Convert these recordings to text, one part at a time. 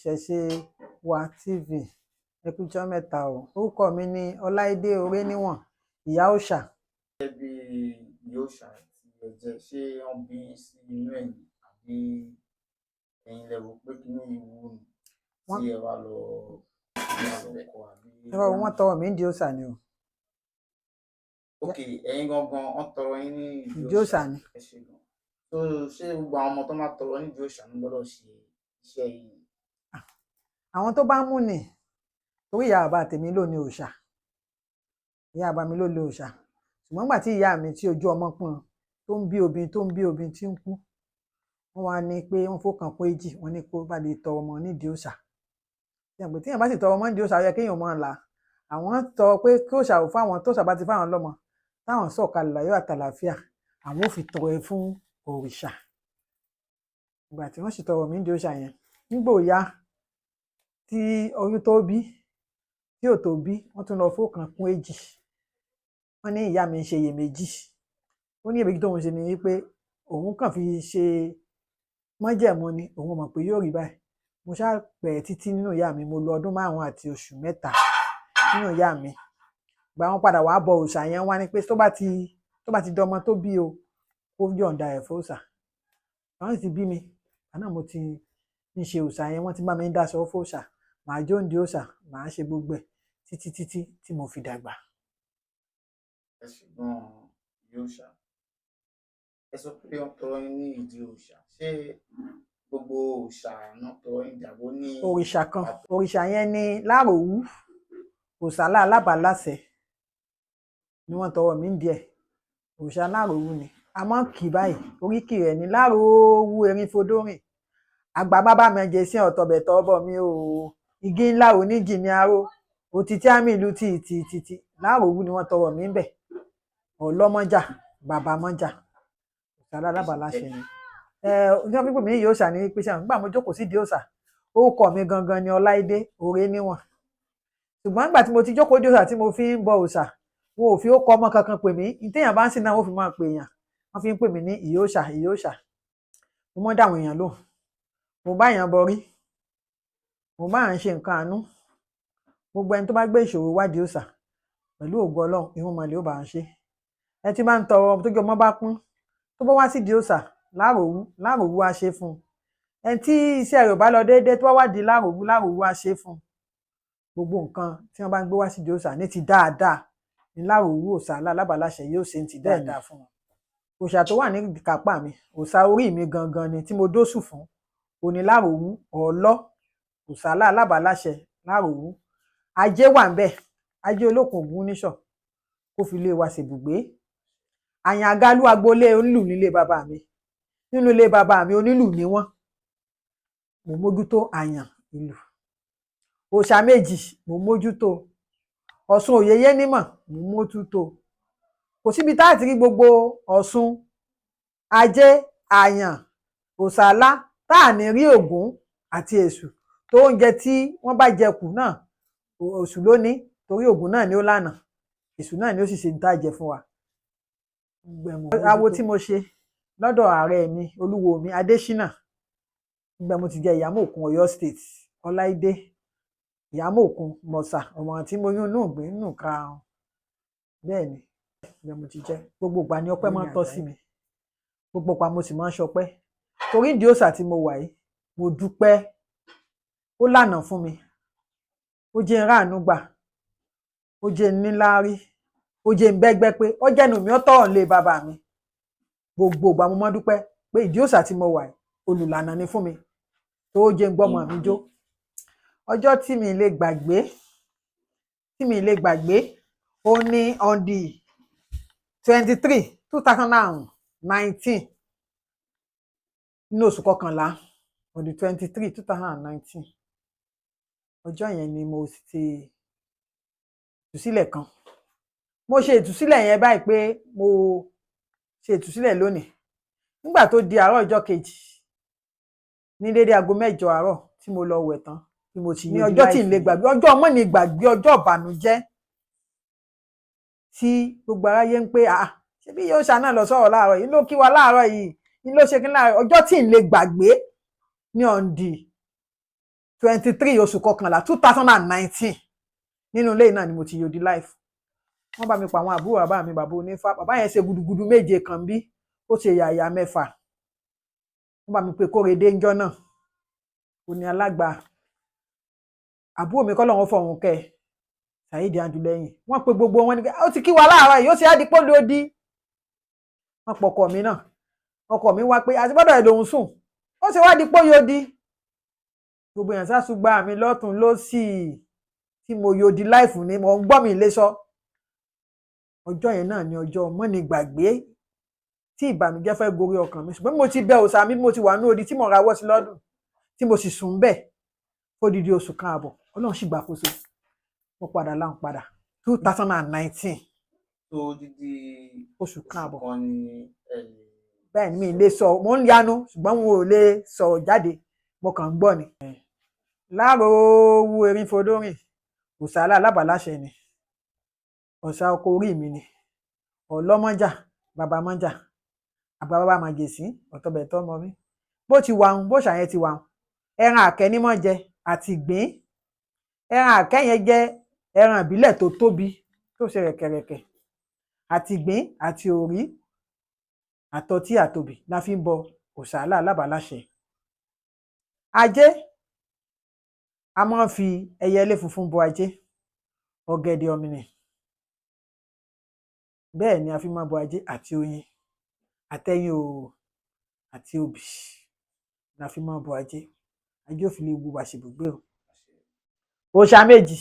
Ìṣẹ̀ṣe Wa TV. Ẹ kú ijọ́ mẹ́ta o. Orúkọ mi ni Ọláìdé Oréníwọ̀n, Ìyá Òòṣà. Gẹ́gẹ́ bí Ìyá Òòṣà tí ẹ jẹ́, ṣé wọ́n bí yín sí inú ẹ̀ ni àbí ẹ̀yin lẹ wò pé kíní yìí wù mí tí ẹ wá lọ kọ́ àbí? Irọ́, wọ́n tọrọ mi nídìí òòṣà ni o. Ok, ẹ̀yin gangan wọ́n tọrọ yín ní ìdí òòṣà ni. Ẹ ṣé gan. So ṣé gbogbo àwọn ọmọ tó máa tọrọ nídìí òòṣà ló gbọ́dọ̀ ṣe iṣẹ́ yìí? Àwọn tó bá mú ni, torí ìyá bàbá tèmi ló ní òòṣà, ìyá bàbá mi ló ní òòṣà. Ṣùgbọ́n nígbà tí ìyá mi tí ojú ọmọ pọ́n, tó ń bí obìnrin, tó ń bí obìnrin tí ń kú, wọ́n wá ní pé wọ́n fọkàn pé èjì wọ́n ní kó bá lè tọrọ ọmọ nídìí òòṣà. Tíyẹn bá sì tọrọ ọmọ nídìí òòṣà, ó yẹ kéèyàn máa là. Àwọn tọrọ pé kí òòṣà ò fáwọn, tó òòṣà bá ti fáwọn lọ́mọ, táwọn sọ̀kalẹ̀ láyọ̀ àtàlàáfíà, àwọn ò fi tọrẹ fún òrìṣà. Ìgbà tí wọ́n sì tọrọ mi nídìí òòṣà yẹn, nígbà ó yá tí oyún tó bí tí ò tó bí, wọ́n tún lọ fọkàn kún èjì. Wọ́n ní ìyá mi ń ṣe iyèméjì. Ó ní iyèméjì tóun ṣe ni wípé òun kàn fi ṣe májẹ̀mú ni, òun mọ̀ pé yóò rí báyìí. Mo ṣáà pẹ́ títí nínú ìyá mi. Mo lo ọdún 5 àti oṣù 3 nínú ìyá mi. Ìgbà wọn padà wàá bọ òòṣà yẹn, wá ní pé tó bá ti dọmọ tó bí o, kó yọ̀ǹda ẹ̀ fóòṣà. Àwọn sì ti bí mi àná, mo ti ń ṣe òòṣà yẹn, wọ́n ti bá mi ń dáṣọ fóòṣà, màá jó ń di òòṣà, màá ṣe gbogbo ẹ̀ títí títí tí mo fi dàgbà. Ẹ ṣé gan, Ìyá Òòṣà. Ẹ sọ pé wọ́n tọrọ yín ní ìdí òòṣà. Ṣé gbogbo òòṣà náà tọrọ yín dàbó ní? Òrìṣà kan, òrìṣà yẹn ní Láròwú, òòṣà alábàáláṣẹ ni wọ́n tọrọ mí díẹ̀. Òòṣà Láròwú ni a máa ń kì báyìí, oríkì rẹ̀ ní Láròwú erin fodórìn, àgbà bàbá mi jẹ sí ọ̀tọ̀bẹ̀tọ̀ ọbọ̀ mi o, igi ńlá oníjì ní aró òtítí àmì ìlú tí tí tí tí. Láròwú ni wọ́n tọrọ mí bẹ̀. Ọlọ́mọjà bàbá mọ́jà, òòṣà alábàáláṣẹ ni. Ẹ ní wọ́n fi pè mí ní Ìyá Òòṣà ní pé ṣé nígbà mo jókòó sídìí òòṣà, orúkọ mi gangan ni Ọláìdé Oréníwọ̀n. Ṣùgbọ́n nígbà tí mo ti jókòó dé òòṣà tí mo fi ń bọ òòṣà, wọn ò fi ó kọ ọmọ kankan pè mí. Ní téèyàn bá ń sìn náà, wọ́n fi máa pè èèyàn, wọ́n fi ń pè mí ní Ìyá Òòṣà, Ìyá Òòṣà. Mo mọ́ dáwọn èèyàn lóhùn, mo bá èèyàn bọrí, mo bá à ń ṣe nǹkan àánú. Gbogbo ẹni tó bá gbé ìṣòro wádìí òòṣà, pẹ̀lú ògo Ọlọ́run, irúnmọlẹ̀ ó bá ń ṣe. Ẹ tí bá ń tọrọ tójú ọmọ bá pọ́n, tó bá wá sídìí òòṣà Láròwú, Láròwú á ṣe fún un. Ẹni tí iṣẹ́ rẹ̀ ò bá lọ déédéé, tó bá wádìí Láròwú, Láròwú á ṣe fún un. Gbogbo nǹkan tí wọ́n bá ń gbé wá sídìí òòṣà ní ti dáadáa ní Láròwú, òòṣà alábàáláṣẹ yóò ṣe ní ti dáadáa fún wọn. Òòṣà tó wà ní kápá mi, òòṣà orí mi gangan ni tí mo dóṣù fún, òní Láròwú ọ̀ọ́lọ́, òòṣà alábàáláṣẹ Láròwú. Ajé wà ń bẹ̀, ajé olókun ògún níṣọ̀ kó fi lé wa ṣèbùgbé. Àyàngalú agboolé onílù nílé bàbá mi. Nínú ilé bàbá mi, onílù ni wọ́n. Mo mójútó àyàn ìlù. Òòṣà méjì mo mójútó, Ọ̀ṣun òyeyé nímọ̀ mo mójútó. Kò síbi tá a ti rí gbogbo Ọ̀ṣun, ajé, àyàn, òòṣà ńlá tá à ní rí Ògún àti Èṣù tó oúnjẹ tí wọ́n bá jẹ kù náà, Èṣù ló ní, torí Ògún náà ni ó lànà, Èṣù náà ni ó sì ṣe ní tá a jẹ fún wa. Awo tí mo ṣe lọ́dọ̀ ààrẹ mi, olúwo mi Adésínà, nígbà mo ti jẹ Ìyámòkun Ọ̀yọ́ State, Ọláìdé Ìyámòkun Mọ̀sà, ọmọ tí mo yún inú ìgbín nù ká. Bẹ́ẹ̀ ni, nígbà mo ti jẹ, gbogbo ìgbà ni ọpẹ́ máa ń tọ́ sí mi, gbogbo ìgbà mo sì máa ń ṣọpẹ́, torí ìdí òòṣà tí mo wà yìí, mo dúpẹ́. Ó lànà fún mi, ó jẹ́ n ráàánú gbà, ó jẹ́ n níláárí, ó jẹ́ n bẹ́gbẹ́ pé ó jẹ́nu mi ó tọ̀rọ̀ lé bàbá mi. Gbogbo ìgbà mo máa ń dúpẹ́ pé ìdí òòṣà tí mo wà yìí, olùlànà ni fún mi, tó jẹ́ n gbọ́mọ mi jó. Ọjọ́ tí mi lè gbàgbé, tí mi lè gbàgbé, ó ní on the 23, 2019, nínú oṣù kọkànlá, on the 23, 2019. Ọjọ́ yẹn ni mo ti ìtúsílẹ̀ kan. Mo ṣe ìtúsílẹ̀ yẹn báyìí pé mo ṣe ìtúsílẹ̀ lónìí. Nígbà tó di àárọ̀ ọjọ́ kejì, ní dédé aago 8 àárọ̀ tí mo lọ wẹ̀ tán, tí mo ti ní ọjọ́ tí n lè gbàgbé, ọjọ́ ọmọ ní gbàgbé, ọjọ́ ìbànújẹ́ tí gbogbo aráyé ń pé, "Ah, ṣebí yóò ṣàná lọ sọ̀rọ̀ láàárọ̀ yìí, ló kí wa láàárọ̀ yìí ní ló ṣe kí láàárọ̀." Ọjọ́ tí n lè gbàgbé ní on the 23 oṣù kọkànlá 2019, nínú ilé náà ni mo ti yodi life. Wọ́n bá mi pa àwọn àbúrò bàbá mi, bàbá onífá. Bàbá yẹn ṣe gudugudu méje kan bí ó ṣe yàyà mẹ́fà. Wọ́n bá mi pe Kórèdé ńjọ́ náà, ó ní alágbà àbúrò mi, kọ́ lọ́wọ́ fọ̀hún kẹ́ Saheed Andulẹ́yìn. Wọ́n pe gbogbo wọn ní pé ó ti kí wa láàárọ̀ yìí, ó ti á di pọ́lú odi. Wọ́n pọ̀ ọkọ mi náà. Ọkọ mi wá pé àti gbọ́dọ̀ ẹ̀ lòún sùn, ó ṣe wá di pọ́yò di. Gbogbo èèyàn sásùgbà mi lọ́tún lọ́sì tí mo yodi láìfù ni mo ń gbọ́ mi lé sọ. Ọjọ́ yẹn náà ni ọjọ́ mọ́ni gbàgbé tí ìbànújẹ́ fẹ́ gorí ọkàn mi, ṣùgbọ́n mo ti bẹ òòṣà mi, mo ti wà ní odi tí mo rawọ́ sí lọ́dún, tí mo sì sùn bẹ́ẹ̀ fódìdí oṣù kan àbọ̀. Ọlọ́run sì gbàkóso, mo padà láǹ padà 2019. Tó dídí Oṣù kan àbọ̀. Kan ni ẹ lè. Bẹ́ẹ̀ ni, mi lè sọ, mo ń yanu, ṣùgbọ́n mo ò lè sọ̀rọ̀ jáde, mo kàn ń gbọ́ ni. Láàrò owó erin fodórìn, òsàlà alábàláṣẹ ni ọ̀sà ọkọ̀ orí mi ni ọlọ́mọjà, bàbá mọ́jà, àgbà bàbá màjèsín, ọ̀tọ̀bẹ̀tọ̀ ọmọ mi. Bó ti wà ń bó ṣàyẹn ti wà ń ẹran àkẹ́ ní mọ́ jẹ àti ìgbín. Ẹran àkẹ́ yẹn jẹ́ ẹran ìbílẹ̀ tó tóbi, tó ṣe rẹ̀kẹ̀rẹ̀kẹ̀, àti ìgbín àti òrí àtọtí àtòbì la fi ń bọ òsàlà alábàláṣẹ. Ajé, a máa ń fi ẹyẹlé funfun bọ ajé, ọ̀gẹ̀dẹ̀ ọ̀mìnì bẹ́ẹ̀ ni a fi máa ń bọ ajé, àti oyin àtẹyin òòrò àti obì la fi máa ń bọ ajé. Ajé ò fi lè wo àṣebùgbé o. Òòṣà méjì,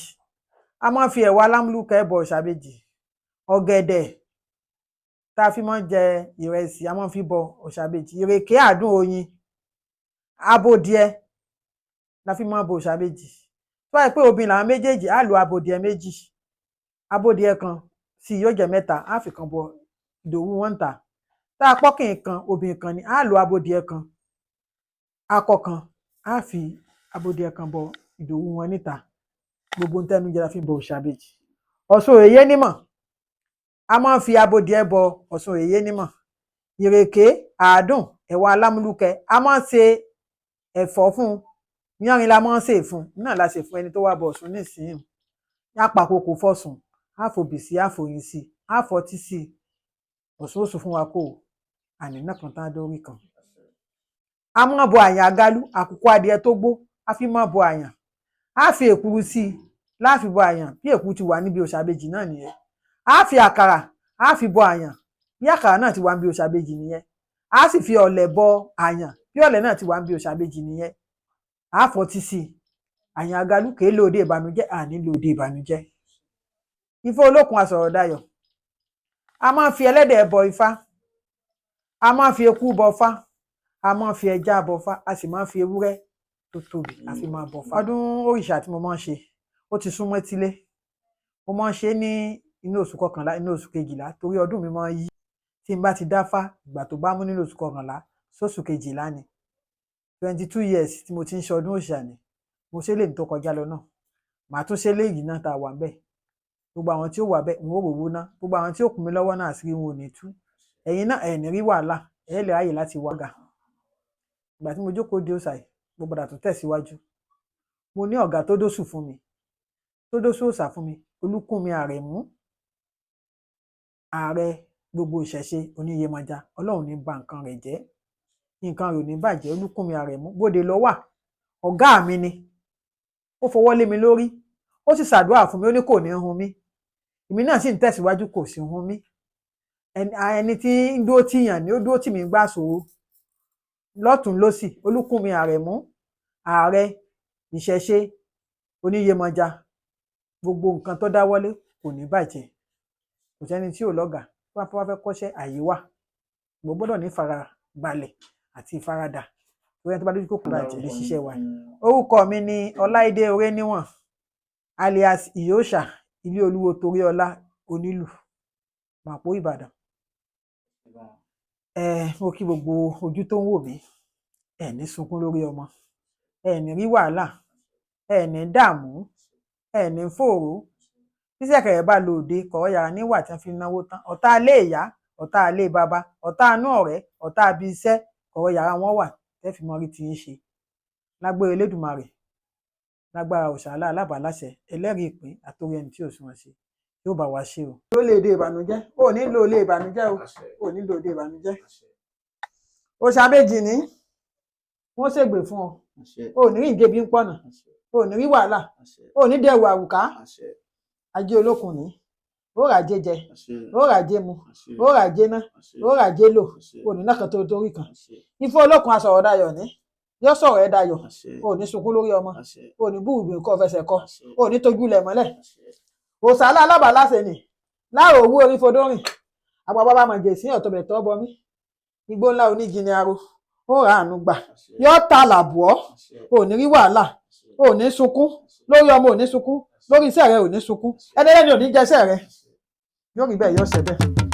a máa ń fi ẹ̀wà alámúlùkẹ́ bọ òòṣà méjì. Ọ̀gẹ̀dẹ̀ tá a fi máa ń jẹ ìrẹsì, a máa ń fi bọ òòṣà méjì. Ìrèké, àdùn oyin, abodìẹ la fi máa ń bọ òòṣà méjì. Tó bá yẹ pé obìnrin làwọn méjèèjì, á lo abodìẹ méjì, abodìẹ kan sí yóò jẹ mẹ́ta, á fi kan bọ ìdòwú wọn ń tà. Tá a pọ́kìn kan, obìnrin kan ni, á lo abodìẹ kan, akọ kan, á fi abodìẹ kan bọ ìdòwú wọn níta. Gbogbo ń tẹnu jẹ la fi ń bọ òòṣà méjì. Ọ̀ṣun òye nímọ̀, a máa ń fi abodìẹ bọ Ọ̀ṣun òye nímọ̀. Ìrèké, àádùn, ẹ̀wà alámúlùkẹ́, a máa ń ṣe ẹ̀fọ́ fún un. Yánrin la máa ń sè fún un náà, la ṣe fún ẹni tó wá bọ Ọ̀ṣun nísìnyí. Á pàkókò fọ̀sùn, á fòbì sí, á fòyìn sí, á fọtí sí. Ọ̀ṣun ó sọ fún wa kó o àní náà kan tán dórí kan. A máa bọ àyàn àgálù, àkùkọ adìẹ tó gbó, a fi máa bọ àyàn. Á fi èkuru sí i láàfi bọ àyàn, bí èkuru ti wà níbi òòṣà ìbejì náà nìyẹn. Á fi àkàrà, á fi bọ àyàn, bí àkàrà náà ti wà níbi òòṣà ìbejì nìyẹn. Á sì fi ọ̀lẹ̀ bọ àyàn, bí ọ̀lẹ̀ náà ti wà níbi òòṣà ìbejì nìyẹn. Á fọtí sí i. Àyàn àgálù kèé lóde ìbànújẹ́, àní lóde ìbànújẹ́. Ifá olókun asọ̀rọ̀ dayọ̀, a máa ń fi ẹlẹ́dẹ̀ bọ ifá, a máa ń fi eku bọ fá, a máa ń fi ẹja bọ fá, a sì máa ń fi ewúrẹ́ tó tóbi a fi máa bọ fá. Ọdún òrìṣà tí mo máa ń ṣe, ó ti súnmọ́ etílé. Mo máa ń ṣe é ní inú oṣù kọkànlá, inú oṣù kejìlá, torí ọdún mi máa ń yí. Tí n bá ti dáfá, ìgbà tó bá mú nínú oṣù kọkànlá sóṣù kejìlá ni. 22 years tí mo ti ń ṣe ọdún òrìṣà ni. Mo ṣe léyìí tó kọjá lọ náà, màá tún ṣe léyìí náà tá a wà ń bẹ̀. Gbogbo àwọn tí ó wà bẹ́ẹ̀, wọn ò rówó ná. Gbogbo àwọn tí ó kún mi lọ́wọ́ náà, àṣírí wọn ò ní tú. Ẹ̀yin náà, ẹ̀ ní rí wàhálà, ẹ̀ lè ráyè láti wá gà. Ìgbà tí mo jókòó de òòṣà yìí, mo padà tún tẹ̀síwájú. Mo ní ọ̀gá tó dóṣù fún mi, tó dóṣù òòṣà fún mi, Olúkúnmi Àrẹ̀mú, ààrẹ gbogbo ìṣẹ̀ṣe oníyemọja. Ọlọ́run ní ba nǹkan rẹ̀ jẹ́, nǹkan rẹ̀ ò ní bàjẹ́. Olúkúnmi Àrẹ̀mú bóde lọ wà, ọ̀gá mi ni. Ó fọwọ́ lé mi lórí, ó sì ṣàdúrà fún mi, ó ní kò ní hun mí. Èmi náà sì ń tẹ̀síwájú, kò sí hun mí. Ẹni tí ń dúró tìyàn ni ó dúró tì mí gbà ṣòro lọ́tùn lósì. Olúkúnmi Àrẹ̀mú, ààrẹ ìṣẹ̀ṣe oníyemọja, gbogbo nǹkan tó dáwọ́lé kò ní bàjẹ́. Kò sẹ́ni tí ò lọ́gàá. Tó bá fẹ́ kọ́ṣẹ́, àyè wà. Mo gbọ́dọ̀ ní ìfarabalẹ̀ àti ìfaradà, torí ẹni tó bá dójú kòkòrò àti lè ṣiṣẹ́ wa. Orúkọ mi ni Ọláìdé Oréníwọ̀n, alias Ìyóòṣà Ilé Olúwo Toríọlá, Onílù Màpó, Ìbàdàn. Ẹ mo kí gbogbo ojú tó ń wò mí. Ẹ ní sunkún lórí ọmọ, ẹ ní rí wàhálà, ẹ ní dààmú, ẹ ní fòòró. Bí ṣẹ̀kẹ̀rẹ̀ bá lọ òde, kọ̀rọ̀ yàrá níwà tí wọ́n fi náwó tán. Ọ̀tá ilé ìyá, ọ̀tá ilé bàbá, ọ̀tá inú ọ̀rẹ́, ọ̀tá ibi iṣẹ́, kọ̀rọ̀ yàrá wọn wà tẹ́ fi mọ rí tí ń ṣe lágbére. Elédùmarè. Lágbára òṣàlá alábàáláṣẹ ẹlẹ́rìí ìpín àtòrí ẹni tí ò sunwọ̀n ṣe yóò bá wa ṣe o. Ló lè dé ìbànújẹ́, ò ní lò lè ìbànújẹ́ o, ò ní lò dé ìbànújẹ́. Òòṣà méjì ní wọ́n ṣègbè fún ọ, ò ní rí ìgébi ń pọ̀nà, ò ní rí wàhálà, ò ní dẹ̀wù àwùká. Ajé olókun ní ó rà jẹ jẹ, ó rà jẹ mu, ó rà jẹ ná, ó rà jẹ lò, ò ní náà tó torí kan. Ifá olókun asọ̀rọ̀ dayọ̀ ní yóò sọ̀rọ̀ ẹ dayọ̀, ò ní sunkún lórí ọmọ, ò ní búrúbì kọ́ fẹsẹ̀ kọ, ò ní tójú lẹ̀ mọ́lẹ̀. Òsàlà alábàláṣẹ ni láàrò owó orí fodórìn àgbà bàbá màjè sí ọ̀tọ̀bẹ̀ tọ́ bọmí igbó ńlá oníjì ni aro ó rà àánú gbà, yóò ta làbùọ́, ò ní rí wàhálà, ò ní sunkún lórí ọmọ, ò ní sunkún lórí iṣẹ́ rẹ, ò ní sunkún, ẹni ẹlẹ́ni ò ní jẹsẹ́ rẹ, yóò rí bẹ́ẹ̀, yóò ṣe bẹ́ẹ̀.